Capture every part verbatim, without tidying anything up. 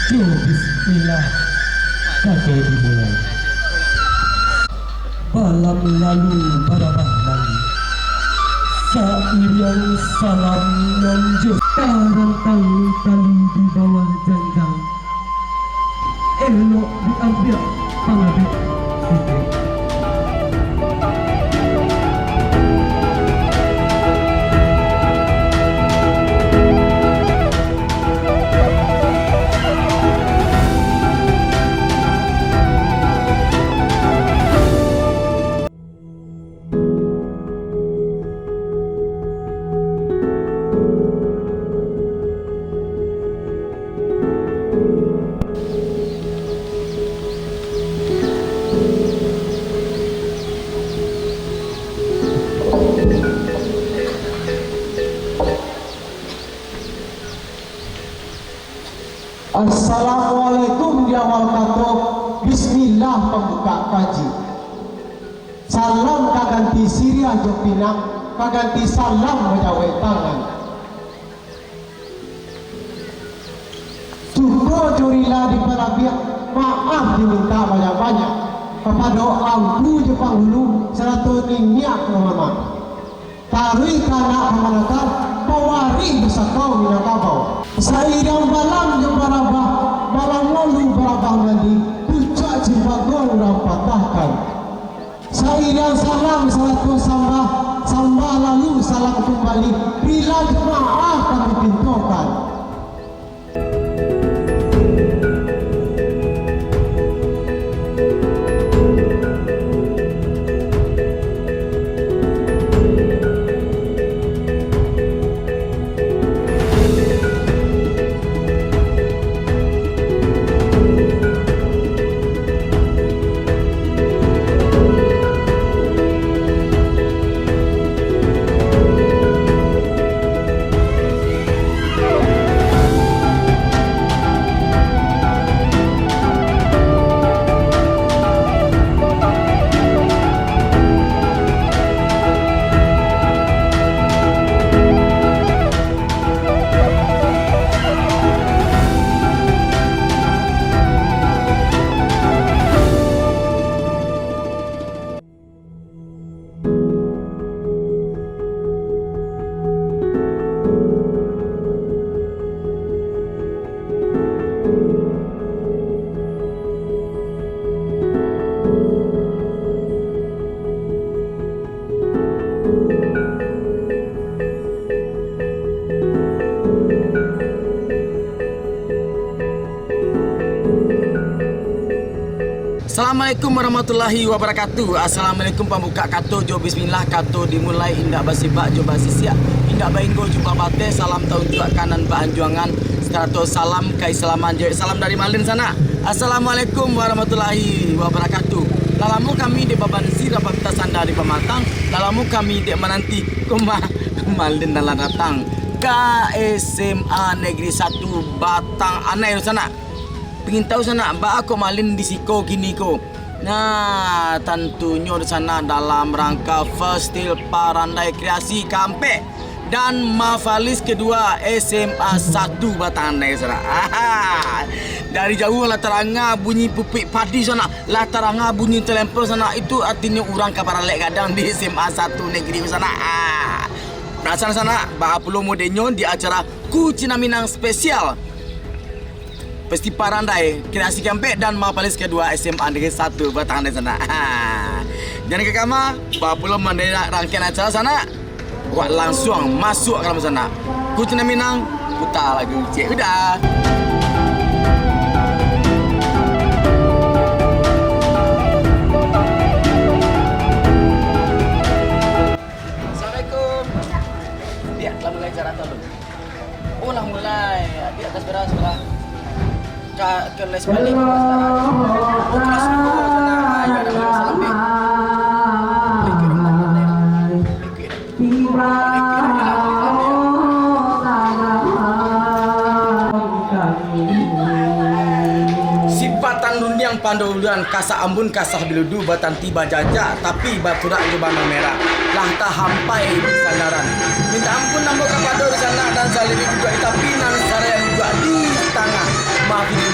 Jo bismillah, kato dimulai. Balam lalu barabah mandi, sairiang salam nan jo tarantang tali di bawah janjang. Elok diambiak pangabek sidik. Assalamualaikum di awal kato, bismillah pambukak kaji. Salam ka ganti siriah jo pinang, ka ganti salam bajawek tangan. Cukuik jo rila diparabiak, maaf dimintak banyak-banyak. Kapado angku jo panghulu, sarato niniak nan mamak. Taruih ka anak kamanakan, pawarih basakau Minangkabau. Sairiang balam jo barabah, balam lalu barabah mandi, pucuak cimpago urang patahkan. Sairiang salam sarato sambah, sambah lalu salam kumbali, rila jo maaf kami pintokan. Assalamualaikum warahmatullahi wabarakatuh. Assalamualaikum pambukak kato jo bismillah, kato dimulai indak basibak jo basisiak, indak bainggo jo babateh, salam taunjuak ka nan baanjuangan, sarato salam kaislaman jo salam dari Malin sanak. Assalamualaikum warahmatullahi wabarakatuh. Lah lamo kami dek babansi, dapat tasanda di pamatang, lah lamo kami dek mananti, koma Malin nan lah datang ka S M A Negeri Satu Batang Anai tu sanak. Pingin tahu sanak, baa kok Malin di siko kini ko? Nah, tantunyo di sanak dalam rangka Festival Parandai Kreasi Kampek dan Mafalis Kedua S M A Satu Batang Anai sanak. Dari jauah lah taranga bunyi pupuik padi sanak, lah taranga bunyi telempel sanak, itu artinyo urang ka baralek gadang di S M A Satu Negeri sanak. Penasaran sanak, baa pulo modenyo di acara Kucina Minang Spesial Festival Randai Kreasi Kampek dan Mapalis Kedua S M A Negeri Satu Batang Anai sanak. Jan ka kama, baa pulo mandanga rangkaian acara sanak. Wak lansuang masuak ka dalam sanak. Kucina Minang, puta lagu ciek udah. Assalamualaikum. Diak, lah mulai acara tu. Oh, lah mulai. Diak, atas beras, beras. Ka, ka les balik, beras sekarang. Oh, kelas sepuluh tu nah. Ayo, dah mulai salam, Diak. Oke, dah mulai. Oke, dah. Sipatan rundiang pandahuluan, kasak ambun kasah biludu, batanti bajajak, tapi baturak jo banang merah, lah tahampai di sandaran. Mintak ampun ambo kapado di sanak, nan salirik duduak di tapi, nan sarayang duduak di tangah. Maaf ini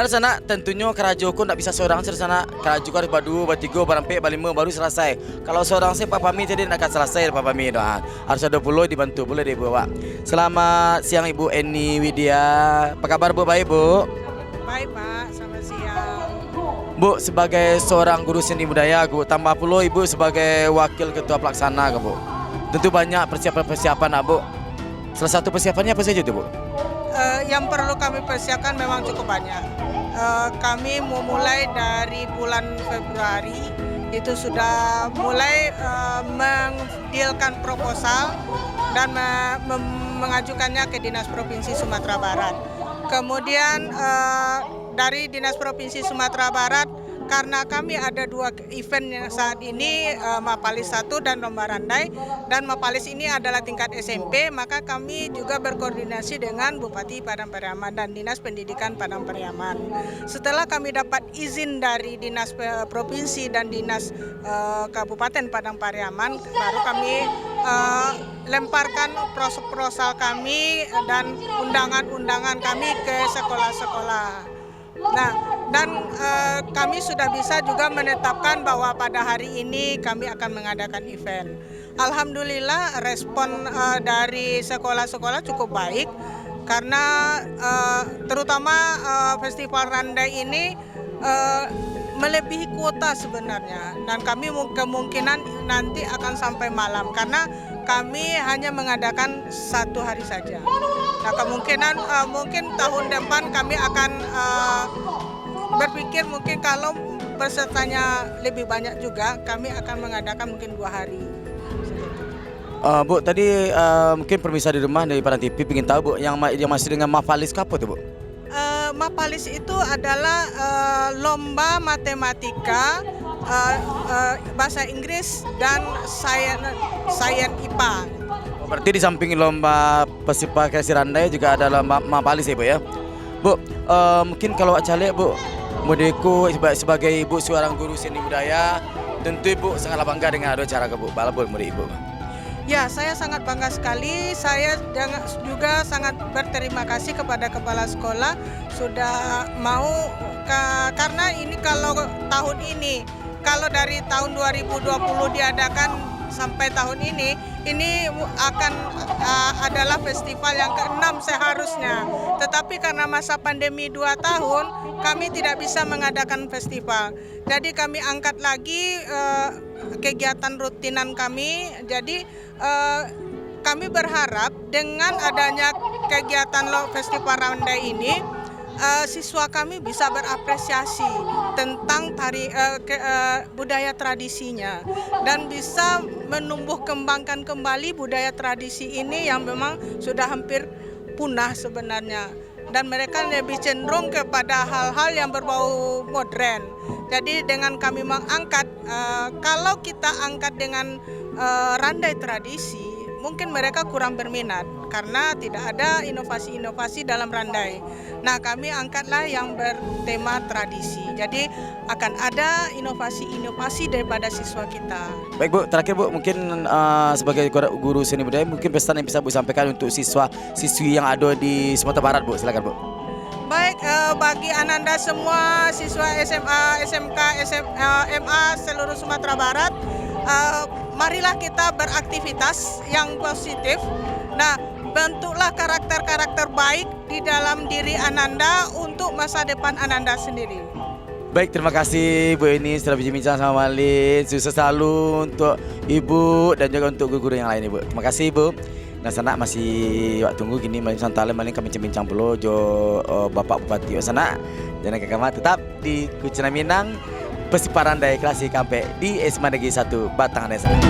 Sanak, tentunyo karajo ko ndak bisa sorang sajo, sanak. Karajo ko harus baduo, batigo, barampek, balimo, baru salasai. Kalau sorang se, Pak Pami tadi ndak akan salasai, Pak Pami, doh. Harus ado pulo dibantu pulo dek Ibu awak. Selamat siang, Ibu Eni Widya. Apa kabar, Bu? Baik, Bu? Baik, Pak. Selamat siang. Bu, sebagai seorang guru seni budaya, Bu, tambah pulo Ibu sebagai wakil ketua pelaksana, Bu. Tentu banyak persiapan-persiapan, Bu. Salah satu persiapannya apa saja tu, Bu? Eh, yang perlu kami persiapkan memang cukup banyak. Eh, kami memulai dari bulan Februari, itu sudah mulai, eh, mengdealkan proposal dan me-, mem-, mengajukannya ke Dinas Provinsi Sumatera Barat. Kemudian, eh, dari Dinas Provinsi Sumatera Barat, karena kami ada dua event yang saat ini, eh, Mapalis satu dan Lomba Randai, dan Mapalis ini adalah tingkat S M P, maka kami juga berkoordinasi dengan Bupati Padang Pariaman dan Dinas Pendidikan Padang Pariaman. Setelah kami dapat izin dari Dinas, eh, Provinsi dan Dinas, eh, Kabupaten Padang Pariaman, baru kami, eh, lemparkan pros-, proposal kami dan undangan-undangan kami ke sekolah-sekolah. Nah, dan, eh, kami sudah bisa juga menetapkan bahwa pada hari ini kami akan mengadakan event. Alhamdulillah, respon, eh, dari sekolah-sekolah cukup baik, karena, eh, terutama, eh, Festival Randai ini, eh, melebihi kuota sebenarnya, dan kami mu-, kemungkinan nanti akan sampai malam, karena kami hanya mengadakan satu hari saja. Nah, kemungkinan, eh, mungkin tahun depan kami akan, eh, berpikir mungkin kalau pesertanya lebih banyak juga, kami akan mengadakan mungkin dua hari. Eh, Bu, tadi, eh, mungkin pemirsa di rumah dari Padang T V ingin tahu, Bu, yang ma-, yang maksud dengan Mapalis ko apo tu, Bu? Eh, Mapalis itu adalah, eh, lomba matematika, eh, eh, bahasa Inggris dan sains, sains I P A. Oh, berarti di samping lomba Festival Kreasi Randai juga ada lomba Mapalis ya, Bu, ya? Bu, eh, mungkin kalau awak caliak, Bu, mode ko seba-, sebagai Ibu seorang guru seni budaya, tentu Ibu sangatlah bangga dengan ado acara ko, Bu, balabun murid Ibu. Ya, saya sangat bangga sekali. Saya dengan, juga sangat berterima kasih kepada kepala sekolah sudah mau ka-, karena ini kalau tahun ini, kalau dari tahun dua ribu dua puluh diadakan sampai tahun ini, ini akan, ah, adalah festival yang keenam seharusnya. Tetapi karena masa pandemi dua tahun, kami tidak bisa mengadakan festival. Jadi kami angkat lagi, eh, kegiatan rutinan kami. Jadi, eh, kami berharap dengan adanya kegiatan lo-, Festival Randai ini, eh, siswa kami bisa berapresiasi tentang tari, eh, ke, eh, budaya tradisinya dan bisa menumbuh kembangkan kembali budaya tradisi ini yang memang sudah hampir punah sebenarnya. Dan mereka lebih cenderung kepada hal-hal yang berbau modern. Jadi, dengan kami mengangkat, eh, kalau kita angkat dengan, eh, randai tradisi, mungkin mereka kurang berminat karena tidak ada inovasi-inovasi dalam randai. Nah, kami angkatlah yang bertema tradisi. Jadi, akan ada inovasi-inovasi daripada siswa kita. Baik, Bu, terakhir, Bu, mungkin, eh, sebagai guru, guru seni budaya, mungkin pesan yang bisa Bu sampaikan untuk siswa-siswi yang ada di Sumatera Barat, Bu. Silakan, Bu. Baik, eh, bagi Ananda semua, siswa S M A, S M K, S M, eh, M A seluruh Sumatera Barat, eh, marilah kita beraktivitas yang positif. Nah, bentuklah karakter-karakter baik di dalam diri Ananda untuk masa depan Ananda sendiri. Baik, terima kasih Ibu Eni sudah berbincang sama Malin. Sukses selalu untuk Ibu dan juga untuk guru-guru yang lain, Ibu. Terima kasih, Ibu. Nah, sanak, masih awak tunggu kini Malin Santalen, Malin ka bincang-bincang pulo jo, eh, Bapak Bupati awak sanak. Jan ka kamari, tetap di Kucingan Minang, Festival Randai Kreasi Kampek di S M A Negeri satu Batangan, sanak.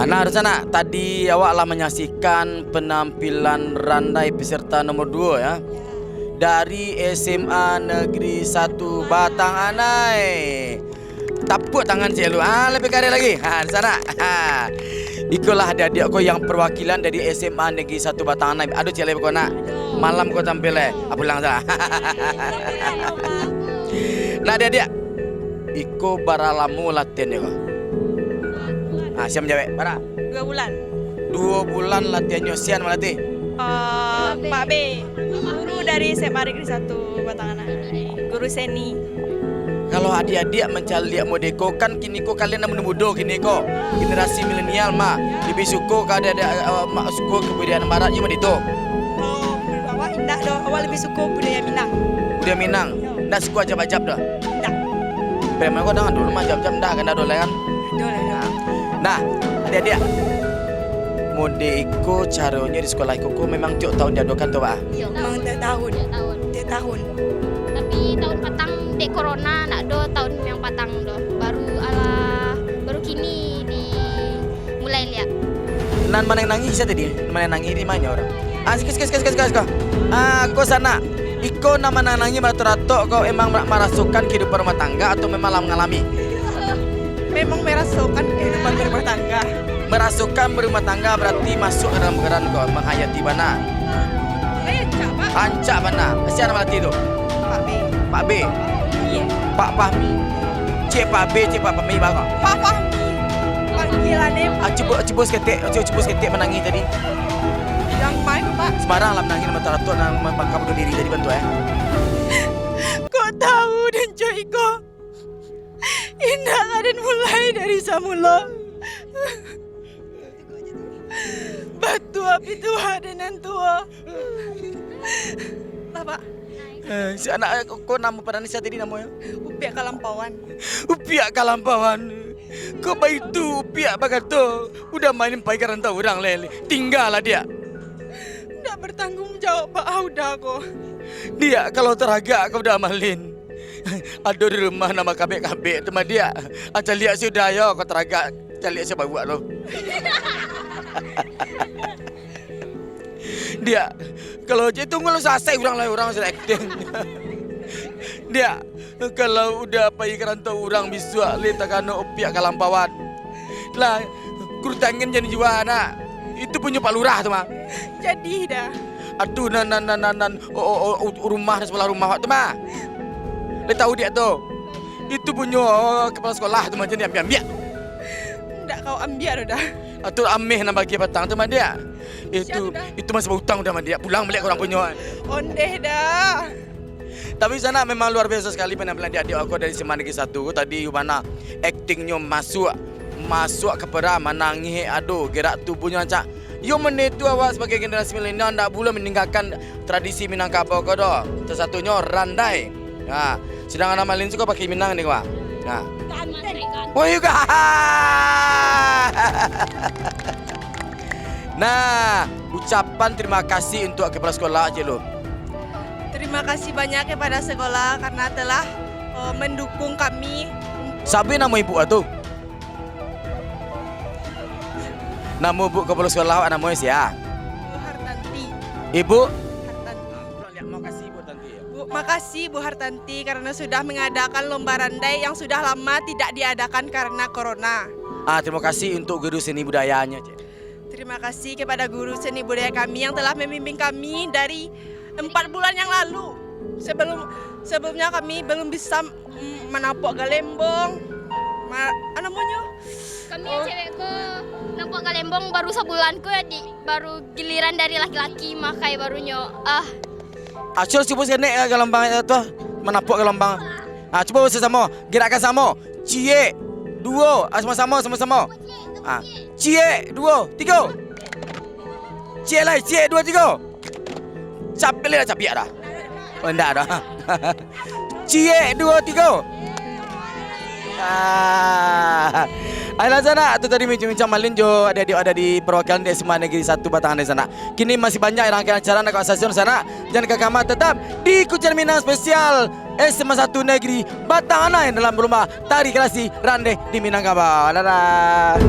Nah, Rusana, tadi awak lah manyaksikan panampilan randai peserta nomor duo, ya, dari S M A Negeri Satu Batang Anai. Tapuak tangan ciek lu. Ah, labiah kareh lagi. Ha, di sana. Ha. Ikolah adiak-adiak ko yang perwakilan dari S M A Negeri Satu Batang Anai. Aduh, ciek lai beko nak. Malam ko tampil, eh. Ah, pulang salah. Nah, adiak-adiak. Iko bara lamo latihan ko? Ah, sia manjawek. Bara? Dua bulan. Dua bulan latihan nyo, sia nan malatih? Eh, Pak B, guru dari S M A Negeri Satu Batang Anai. Guru seni. Kalau adiak-adiak mancaliak mode ko, kan kini ko kalian nan mudo-mudo kini ko, generasi milenial mah, labiah suko ka ada, ada, eh, ma-, suko kabudayaan barat je mah itu. Oh, awak indak doh, awak labiah suko budaya Minang. Budaya Minang? Yo. Ndak suko ajab-ajab doh? Ndak. Preman ko jangan dulu mah ajab-ajab, ndak, kan ado lai kan? Ado lah, ado. Nah, adiak-adiak. Mode iko caronyo di sikolah iko ko memang tiok tahun diadokan tu, Pak? Iyo, memang tiok tahun. Tiok tahun. Tiok tahun. Tapi tahun patang dek corona, ndak do tahun yang patang do. Baru alah, baru kini dimulai liak. Nan manangih-nangih sia tadi? Manangih-nangih di ma urang? Ah, siko, siko, siko, siko, siko, siko. Ah, ko sanak. Iko nan manangih-nangih baratok-ratok ko emang ma-, marasokan kehidupan rumah tangga atau memang lah mangalami? Memang merasakan kehidupan berumah tangga. Merasakan berumah tangga berarti masuk ka dalam pikiran ko, menghayati bana. Eh, rancak, Pak. Rancak bana. Sia nan malatih tu? Pak B. Pak B? Iya. Pak Fahmi. Cek Pak B, cek Pak Fahmi, bang. Pak Fahmi. Panggilannya Pak. Ah, cubo, cubo saketek, cubo, cubo saketek manangih tadi. Yang main, Pak. Sembarang lah manangih, nama taratuk, nama bangka bunuh diri tadi bantu, eh. Kok tahu dan cuy kok? Indak ka den mulai dari samulo. Batua pituah den nan tuo. Lah, Pak. Eh, si anak, eh, ko, ko namo padan sia tadi namonyo? Upiak Kalampauan. Upiak Kalampauan. Kok baitu Upiak bakato, udah main pai ka rantau urang lai, tinggalah diak. Ndak bertanggung jawab, Pak, ah, udah ko. Diak, kalau taragak ko udah malin. Ado di rumah nan bakabek-kabek tu mah, Diak. Ah, caliak sudah yo, kok taragak, caliak sia bauak lo. Diak, kalau je tunggu lo salasai urang lai, urang sudah akting. Diak, kalau udah pai ka rantau urang bisuak, lai takano Upiak Kalampauan. Lah, kurutangan jan jua, nak. Itu punyo Pak Lurah tu mah. Jadi dah. Aduh, nan, nan, nan, nan, nan. Oh, oh, oh, rumah, sabalah rumah awak tu mah. Lai tahu diak tu. Itu punyo, oh, kepala sekolah tu mah, jan diambiak-ambiak. Ndak kau ambiak tu dah. Atur ameh nan bagi patang tu mah, Diak. Itu, itu masih bautang udah mah, Diak. Pulang baliak ka urang punyo. Ondeh dah. Tapi sanak memang luar biasa sekali penampilan diak-diak awak dari S M A Negeri Satu tadi, bana aktingnyo masuak, masuak ka peran, manangih, aduh, gerak tubuhnyo rancak. Yo, mane tu awak sebagai generasi milenial ndak buliah meninggalkan tradisi Minangkabau ko doh. Salah satunyo randai. Nah, sedangkan Amalin suko pakai Minang ni, Wak. Nah. Wah, juga. Nah, ucapan terima kasih untuk kepala sekolah, Cik Lu. Terima kasih banyak kepada sekolah karena telah, eh, mendukung kami. Sabuik namo ibu tu. Namo ibu kepala sekolah awak namonyo sia? Ibu Hartanti. Ibu? Hartanti. Makasih, Bu Tanti, ya. Bu, makasih, Bu Hartanti, karena sudah mengadakan lomba randai yang sudah lama tidak diadakan karena corona. Ah, terima kasih untuk guru seni budayanya, Cik. Terima kasih kepada guru seni budaya kami yang telah membimbing kami dari empat bulan yang lalu. Sebelum, sebelumnya kami belum bisa, mm, manapuak galembong. Ma-, ah, namonyo? Kami yang cewek ko napuak galembong baru sabulan ko, ya, di, baru giliran dari laki-laki makai barunyo. Ah. Acul cubo saketek, eh, galambang, eh, tu, ah, manapuak galambang. Ah, cubo basamo, gerakkan samo. Ciek, duo, ah, samo-samo, samo-samo. Ah, ciek, duo, tigo. Ciek lai, ciek, duo, tigo. Capiak lai, capiak dah. Oh, indak dah. Ciek, duo, tigo. Ah. Ayolah sanak, tu tadi bincang-bincang Malin jo adiak-adiak ado di perwakilan di S M A Negeri Satu Batang Anai sanak. Kini masih banyak rangkaian acara nak awak saksikan sanak. Jan ka kamah, tetap di Kucian Minang spesial S M A Satu Negeri Batang Anai dalam lomba tari klasik Randeh di Minangkabau. Dadah.